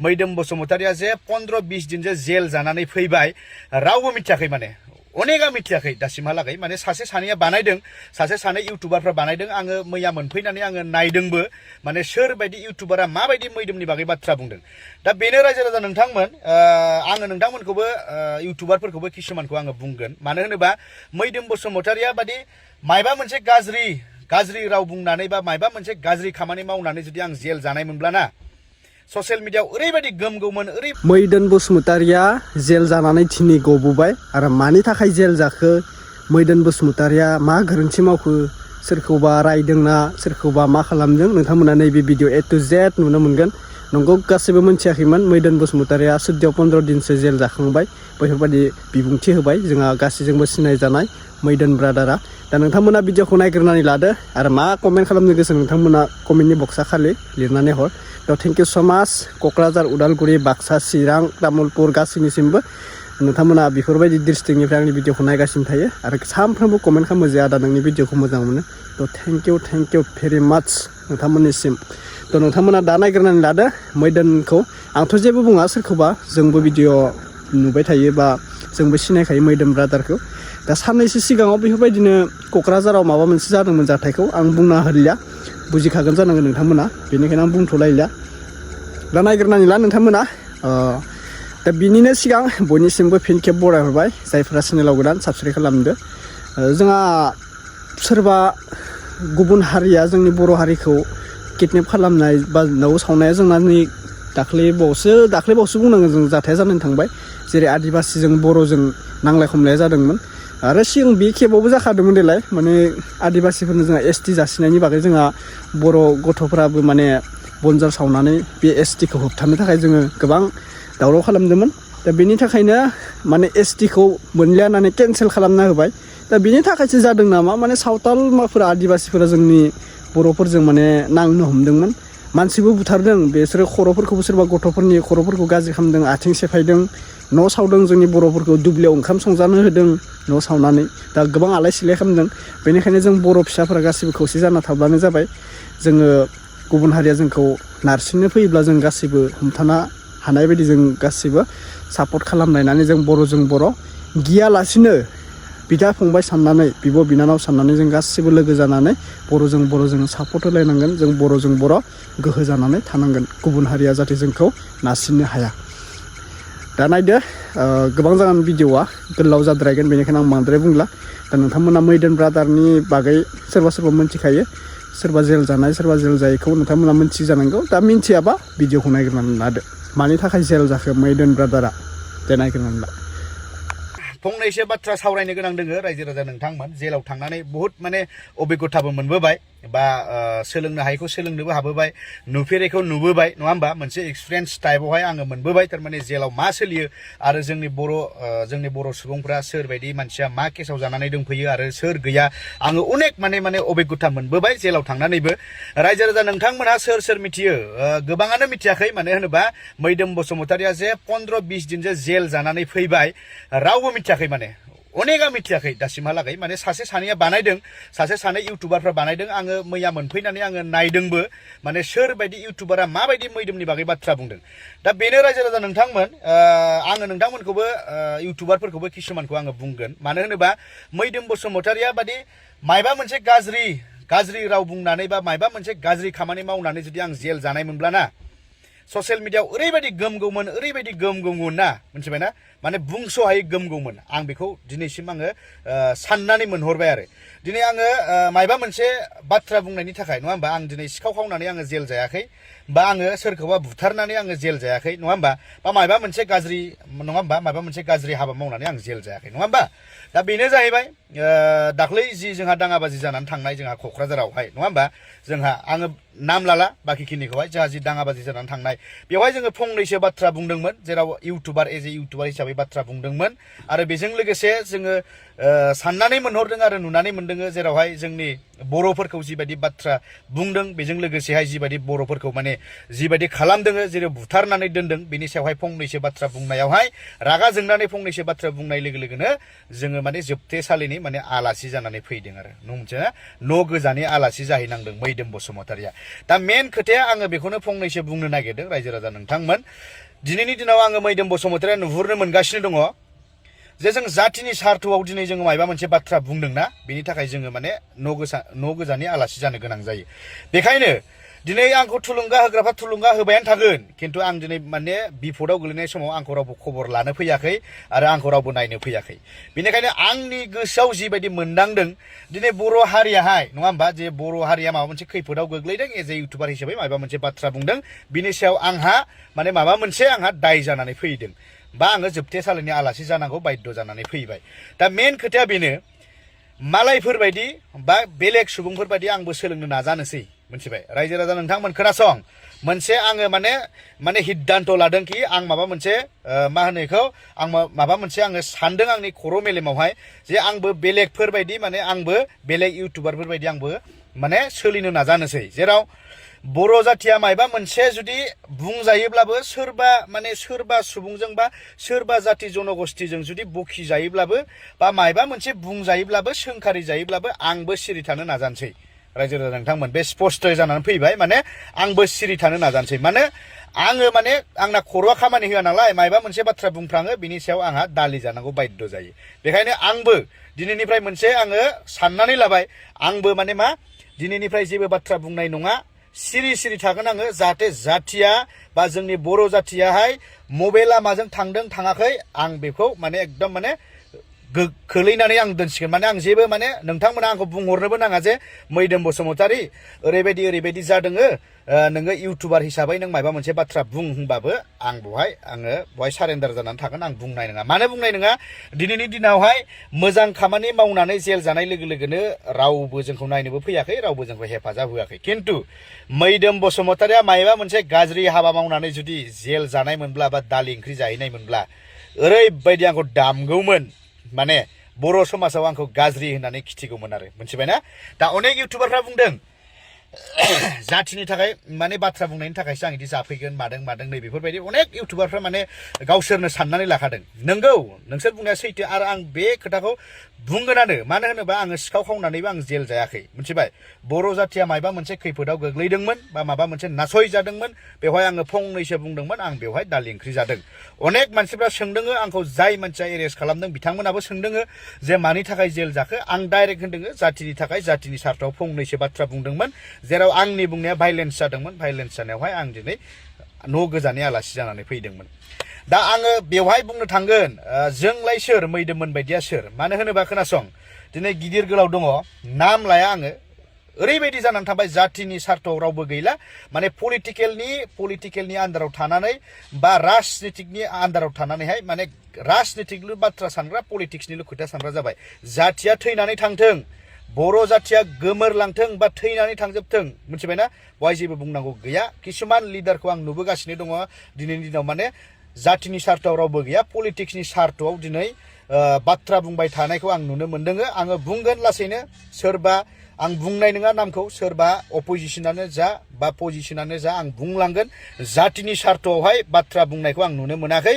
मैदोम बसुमतारिया जे 15-20 दिन जे जेल जानानै फैबाय रावबो मिथियाखै माने अनेगा मिथियाखै दासिमहालागै माने सासे सानैया बानायदों सासे सानै इउटुबारफ्रा बानायदों आङो मैया मोनफैनानै आङो नायदोंबो माने सोरबायदि इउटुबारा माबायदि मैदोमनि बागै बाथ्रा बुंदों दा बेनो रायजो राजा नोंथांमोन आङो नोंथांमोनखौबो इउटुबारफोरखौबो किसुमानखौ आङो बुंगोन मानो होनोबा मैदोम बसुमतारिया बादि मायबा मोनसे गाज्रि राव बुंनानै बा मायबा मोनसे गाज्रि खामानि मावनानै जुदि आं जेल जानाय मोनब्लाना ससियेल मिडियायाव ओरैबायदि गोमगौमोन मैदोम बसुमतारिया जेल जानानै दिनै गबोबाय आरो मानि थाखाय जेल जाखो मैदोम बसुमतारिया मा गोरोन्थि मावखो सोरखौबा रायदोंना सोरखौबा मा खालामदों नोंथांमोना नैबे भिडिअ A to Z नुनो मोनगोन नंगौ गासैबो मिथियाखैमोन मैदोम बसुमतारिया 14-15 दिनसो जेल जाखांबाय बेफोरबायदि बिबुंथि होबाय जोंहा गासैजोंबो सिनायजानाय मैदोम ब्रादारा दा नोंथांमोना भिडिअखौ नायग्रोनानै लादो आरो मा कमेन्ट खालामनो गोसो नोंथांमोना कमेन्टनि बक्सा खालि लिरनानै हर थ थेंक इउ सो माच क'क्राझार उदालगुरि बाक्सा चिरां तामुलपुर गासैनिसिमबो नोंथांमोना बेफोरबायदि डिस्ट्रिक्टनिफ्राय आंनि भिडिअखौ नायगासिनो थायो आरो सानफ्रोमबो कमेन्ट खालामो जे आदा नोंनि भिडिअखौ मोजां मोनो थ थेंक इउ भेरि माच नोंथांमोननिसिम थ नोंथांमोना दा नायग्रोनानै लादो मैदोमखौ आंथ' जेबो बुङा सोरखौबा जोंबो भिडिअ नुबाय थायो बा जोंबो सिनायखायो मैदोम ब्रादारखौ दा साननैसो सिगाङाव बेफोरबायदिनो क'क्राझाराव माबा मोनसे जादोंमोन जाथायखौ आं बुंना होलिया बुजिखागोन जानांगोन नोंथांमोना बेनिखायनो आं बुंथ'लायला दा नायग्रोनानै ला नोंथांमोना दा बिनिनो सिगां बयनिसिमबो फिन खेब बरायहरबाय जायफोरा चेनेलाव गोदान साबस्क्राइब खालामदो जोंहा सोरबा गुबुन हारिया जोंनि बर' हारिखौ किडनेप खालामनाय बा न'आव सावनाया जोंना नै दाख्लैबावसो बुंनांगोन जों जाथाया जानानै थांबाय जेरै आदिबासिजों बर'जों नांलाय खमलाया जादोंमोन आरो सिगां बे खेबावबो जाखादोंमोन देलाय माने आदिबासिफोरनो जोंहा ST जासिनायनि बागै जोंहा बर' गथ'फोराबो माने बनजार सावनानै बे STखौ होबथानो थाखाय जोङो गोबां दावराव खालामदोंमोन दा बेनि थाखायनो माने STखौ मोनलिया होननानै केन्सेल खालामना होबाय दा बेनि थाखायसो जादों नामा माने सावतालफोरा आदिबासिफोरा जोंनि बर'फोरजों माने नांनो हमदोंमोन मानसिबो बुथारदों बिसोरो खर'फोरखौबो सोरबा गथ'फोरनि खर'फोरखौ गाज्रि खालामदों आथिं सेफायदों न' सावदों जोंनि बर'फोरखौ दुब्लियाव ओंखाम संजानो होदों न' सावनानै दा गोबां आलाय सिलाय खालामदों बेनिखायनो जों बर' फिसाफोरा गासिबो खौसे जाना थाब्लानो जाबाय जोङो गुबुन हारिया जोंखौ नारसिननो फैयोब्ला जों गासिबो हमथानो हानाय बायदि जों गासिबो सापर्ट खालामलायनानै जों बर'जों बर' गियालासिनो बिदा फंबाय साननानै बिब' बिनानाव साननानै जों गासिबो लोगो जानानै बर'जों जों सापर्ट होलायनांगोन जों बर'जों बर' गोहो जानानै थानांगोन गुबुन हारिया जाहाथे जोंखौ नारसिननो हाया दा नायदो गोबां जागोन भिडिअआ गोलाव जाद्रायगोन बेनिखायनो आं बांद्राय बुंला दा नोंथांमोना मैदोम ब्रादारनि बागै सोरबा मिथिखायो सोरबा जेल जानाय सोरबा जेल जायैखौ नोंथांमोना मिथियो जानांगौ दा मिथियाबा भिडिअखौ नायग्रोनानै लादो मानि थाखाय जेल जाखो मैदोम ब्रादारा दे नायग्रोनानै ला फंनैसो बाथ्रा सावरायनो गोनां दोङो रायजो राजा नोंथांमोन जेलाव थांनानै बहुत माने अभिगथाबो मोनबोबाय बा सोलोंनो हायैखौ सोलोंनोबो हाबोबाय नुफेरैखौ नुबोबाय नङा होमबा मोनसे एक्सपिरियेन्स टाइपआवहाय आङो मोनबोबाय थारमाने जेलाव मा सोलियो आरो जोंनि बर' सुबुंफ्रा सोरबायदि मानसिया मा केसाव जानानै दंफैयो आरो सोर गैया आङो अनेक माने अभिगथा मोनबोबाय जेलाव थांनानैबो रायजो राजा नोंथांमोना सोर मिथियो गोबाङानो मिथियाखै मानो होनोबा मैदोम बसुमतारिया जे 15-20 दिन जे जेल जानानै फैबाय रावबो मिथियाखै माने अनेगा मिथियाखै दासिमहालागै माने सासे सानैया बानायदों सासे सानै इउटुबारफ्रा बानायदों आङो मैया मोनफैनानै आङो नायदोंबो माने सोरबायदि इउटुबारा माबायदि मैदोमनि बागै बाथ्रा बुंदों दा बेनो रायजो राजा नोंथांमोन आङो नोंथांमोनखौबो इउटुबारफोरखौबो किसुमानखौ आङो बुंगोन मानो होनोबा मैदोम बसुमतारिया बादि मायबा मोनसे गाज्रि राव बुंनानै बा मायबा मोनसे गाज्रि खामानि मावनानै जुदि आं जेल जानाय मोनब्लाना ससियेल मिडियायाव ओरैबायदि गोमगौमोन ना मिथिबायना माने बुंस'हायै गोमगौमोन आं बेखौ दिनैसिम आङो साननानै मोनहरबाय आरो दिनै आङो मायबा मोनसे बाथ्रा बुंनायनि थाखाय नङा होमबा आं दिनै सिखाव खावनानै आङो जेल जायाखै बा आङो सोरखौबा बुथारनानै आङो जेल जायाखै नङा होमबा बा मायबा मोनसे गाज्रि हाबा मावनानै आं जेल जायाखै नङा होमबा दा बेनो जाहैबाय दाख्लै जि जोंहा दाङाबाजि जानानै थांनाय जोंहा क'क्राझारावहाय नङा होमबा जोंहा आङो नाम लाला बाखिखिनिखौहाय जोंहा जि दाङाबाजि जानानै थांनाय बेवहाय जोङो फंनैसो बाथ्रा बुंदोंमोन जेराव इउटुबार हिसाबै बाथ्रा बुंदोंमोन आरो बेजों लोगोसे जोङो साननानै मोनहरदों आरो नुनानै मोनदों जेरावहाय जोंनि बर'फोरखौ जिबायदि बाथ्रा बुंदों बेजों लोगोसेहाय जिबायदि बर'फोरखौ माने जिबायदि खालामदों जेरै बुथारनानै दोनदों बेनि सायावहाय फंनैसो बाथ्रा बुंनायावहाय रागा जोंनानै फंनैसो बाथ्रा बुंनाय लोगो लोगोनो जोङो माने जोबथेसालिनि माने आलासि जानानै फैदों आरो नंगौना न' गोजानि आलासि जाहैनांदों मैदोम बसुमतारिया दा मेन खोथाया आङो बेखौनो फंनैसो बुंनो नागिरदों रायजो राजा नोंथांमोन दिनैनि दिनाव आङो मैदोम बसुमतारिया नुहुरनो मोनगासिनो दङ जे जों जातिनि सार्थआव दिनै जोङो मायबा मोनसे बाथ्रा बुंदोंना बेनि थाखाय जोङो माने न' गोजानि आलासि जानो गोनां जायो बेखायनो दिनै आंखौ थुलुंगा होग्राफ्रा थुलुंगा होबायानो थागोन खिन्थु आं दिनै माने बिपदआव गोलैनाय समाव आंखौ रावबो खबर लानो फैयाखै आरो आंखौ रावबो नायनो फैयाखै बेनिखायनो आंनि गोसोआव जिबायदि मोनदांदों दिनै बर' हारियाहाय नङा होमबा जे बर' हारिया माबा मोनसे खैफोदाव गोग्लैदों एज ए इउटुबार हिसाबै माबा मोनसे बाथ्रा बुंदों बिनि सायाव आंहा माने माबा मोनसे आंहा दाय जानानै फैदों बा आङो जोबथेसालिनि आलासि जानांगौ बाध्य जानानै फैबाय दा मेन खोथाया बेनो मालायफोरबायदि बा बेलेग सुबुंफोरबायदि आंबो सोलोंनो नाजानोसै मोनथिबाय रायजो राजा नोंथांमोन खोनासं मोनसे आङो माने हिद्दान्त लादों कि आं माबा मोनसे मा होनो बेखौ आं माबा मोनसे आङो सानदों आंनि खर' मेलेमावहाय जे आंबो बेलेगफोरबायदि माने आंबो बेलेग इउटुबारफोरबायदि आंबो माने सोलिनो नाजानोसै जेराव बर' जातिया मायबा मोनसे जुदि बुंजायोब्लाबो सोरबा सुबुंजों बा सोरबा जाति जनगोष्ठीजों जुदि बखि जायोब्लाबो बा मायबा मोनसे बुंजायोब्लाबो सोंखारि जायोब्लाबो आंबो सिरि थानो नाजानोसै रायजो राजा नोंथांमोन बे स्पष्ट जानानै फैबाय माने आंबो सिरि थानो नाजानोसै माने आङो माने आंना खर'आ खामानि होआ नालाय मायबा मोनसे बाथ्रा बुंफ्राङो बिनि सायाव आंहा दालि जानांगौ बाध्य जायो बेखायनो आंबो दिनैनिफ्राय मोनसे आङो साननानै लाबाय आंबो माने मा दिनैनिफ्राय जेबो बाथ्रा बुंनाय नङा सिरि सिरि थागोन आङो जाहाथे जातिया बा जोंनि बर' जातियाहाय मबे लामाजों थांदों थाङाखै आं बेखौ माने एकदम माने खोलैनानै आं दोनसिगोन माने आं जेबो माने नोंथांमोना आंखौ बुंहरनोबो नाङा जे मैदोम बसुमतारी ओरैबायदि जादों नोङो इउटुबार हिसाबै नों माबा मोनसे बाथ्रा बुं होनबाबो आं बहाय सारेन्डार जानानै थागोन आं बुंनाय नङा मानो बुंनाय नङा दिनैनि दिनावहाय मोजां खामानि मावनानै जेल जानाय लोगो लोगोनो रावबो जोंखौ नायनोबो फैयाखै रावबो जोंखौ हेफाजाब होआखै खिन्थु मैदोम बसुमतारिया मायबा मोनसे गाज्रि हाबा मावनानै जुदि जेल जानाय मोनब्ला बा दालि ओंख्रि जाहैनाय मोनब्ला ओरैबायदि आंखौ दामगौमोन माने बर' समाजाव आंखौ गाज्रि होननानै खिथिगौमोन आरो मोनथिबायना दा अनेक इउटुबारफ्रा बुंदों जातिनि थाखाय माने बाथ्रा बुंनायनि थाखायसो आं बिदि जाफैगोन मादों नै बेफोरबायदि अनेक इउटुबारफ्रा माने गावसोरनो साननानै लाखादों नंगौ नोंसोर बुंनाया सैथो आरो आं बे खोथाखौ बुंगोनानो मानो होनोबा आङो सिखाव खावनानैबो आं जेल जायाखै मोनथिबाय बर' जातिया मायबा मोनसे खैफोदाव गोग्लैदोंमोन बा माबा मोनसे नासय जादोंमोन बेवहाय आङो फंनैसो बुंदोंमोन आं बेवहाय दालि ओंख्रि जादों अनेक मानसिफ्रा सोंदों आंखौ जाय मानसिया एरेस्ट खालामदों बिथांमोनाबो सोंदों जे मानि थाखाय जेल जाखो आं डाइरेक्ट होनदों जातिनि थाखाय जातिनि सार्थआव फंनैसो बाथ्रा बुंदोंमोन जेराव आंनि बुंनाया भाइलेन्स जादोंमोन भाइलेन्स जानायावहाय आं दिनै न' गोजानि आलासि जानानै फैदोंमोन दा आङो बेवहाय बुंनो थांगोन जोंलाय सोर मैदोमोन बायदिया सोर मानो होनोबा खोनासं दिनै गिदिर गोलाव दङ नाम लाया आङो ओरैबायदि जानानै थाबाय जातिनि सार्थआव रावबो गैला माने पलिटिकेलनि आन्दाराव थानानै बा राजनितिकनि आन्दाराव थानानैहाय माने राजनितिकल' बाथ्रा सानग्रा पलिटिक्सनिल' खोथा सानग्रा जाबाय जातिया थैनानै थांथों बर' जातिया गोमोरलांथों बा थैनानै थांजोबथों मोनथिबायना बहाय जेबो बुंनांगौ गैया किसुमान लिडारखौ आं नुबोगासिनो दङ दिनैनि दिनाव माने जातिनि सार्थआव रावबो गैया पलिटिक्सनि सार्थआव दिनै बाथ्रा बुंबाय थानायखौ आं नुनो मोनदों आङो बुंगोन लासैनो सोरबा आं बुंनाय नङा नामखौ सोरबा अपोजिशनानो जा बा पजिशनानो जा आं बुंलांगोन जातिनि सार्थआवहाय बाथ्रा बुंनायखौ आं नुनो मोनाखै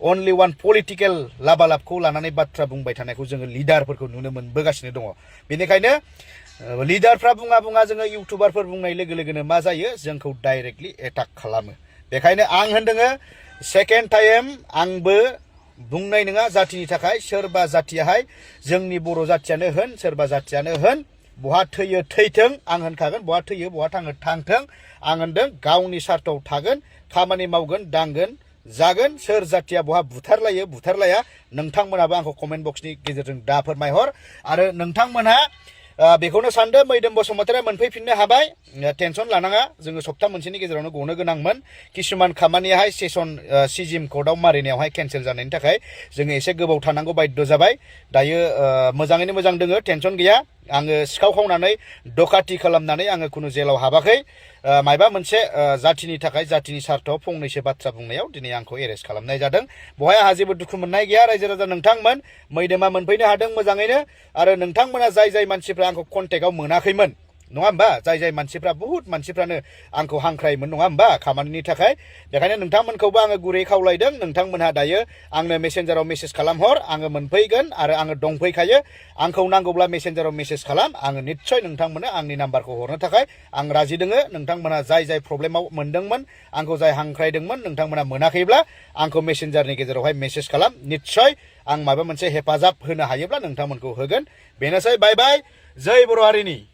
अनलि वान पलिटिकेल लाबालाबखौ लानानै बाथ्रा बुंबाय थानायखौ जोङो लिडारफोरखौ नुनो मोनबोगासिनो दङ बेनिखायनो लिडारफ्रा बुङा जोङो इउटुबारफोर बुंनाय लोगो लोगोनो मा जायो जोंखौ डाइरेक्टलि एटाक खालामो बेखायनो आं होनदों सेकेन्ड टाइम आंबो बुंनाय नङा जातिनि थाखाय सोरबा जातियाहाय जोंनि बर' जातियानो होन सोरबा जातियानो होन बहा थैयो थैथों आं होनखागोन बहा थैयो बहा थाङो थांथों आं होनदों गावनि सार्थआव थागोन खामानि मावगोन दांगोन जागोन सोर जातिया बहा बुथारलाया नोंथांमोनाबो आंखौ कमेन्ट बक्सनि गेजेरजों दा फोरमायहर आरो नोंथांमोनहा बेखौनो सानदो मैदोम बसुमतारिया मोनफैफिननो हाबाय टेनसन लानाङा जोङो सप्ता मोनसेनि गेजेरावनो गनो गोनांमोन किसुमान खामानियाहाय सेसन सिजिएम कर्टआव मारिनायावहाय केन्सेल जानायनि थाखाय जोङो एसे गोबाव थानांगौ बाध्य जाबाय दायो मोजाङैनो मोजां दोङो टेनसन गैया आङो सिखाव खावनानै डकाति खालामनानै आङो खुनु जेलाव हाबाखै मायबा मोनसे जातिनि थाखाय जातिनि सार्थआव फंनैसो बाथ्रा बुंनायाव दिनै आंखौ एरेस्ट खालामनाय जादों बहाय आंहा जेबो दुखु मोननाय गैया रायजो राजा नोंथांमोन मैदोमा मोनफैनो हादों मोजाङैनो आरो नोंथांमोना जाय मानसिफ्रा आंखौ कन्टेक्टआव मोनाखैमोन नङा होमबा जाय मानसिफ्रा बहुत मानसिफ्रानो आंखौ हांख्रायोमोन नङा होमबा खामानिनि थाखाय बेखायनो नोंथांमोनखौबो आङो गुरै खावलायदों नोंथांमोनहा दायो आंनो मेसेन्जाराव मेसेज खालामहर आङो मोनफैगोन आरो आङो दंफैखायो आंखौ नांगौब्ला मेसेन्जाराव मेसेज खालाम आङो निस्सय नोंथांमोननो आंनि नाम्बारखौ हरनो थाखाय आं राजि दोङो नोंथांमोनहा जाय प्रब्लेमाव मोनदोंमोन आंखौ जाय हांख्रायदोंमोन नोंथांमोनहा मोनाखैब्ला आंखौ मेसेन्जारनि गेजेरावहाय मेसेज खालाम निस्सय आं माबा मोनसे हेफाजाब होनो हायोब्ला नोंथांमोनखौ होगोन बेनोसै बाय बाय जय बर' हारिनि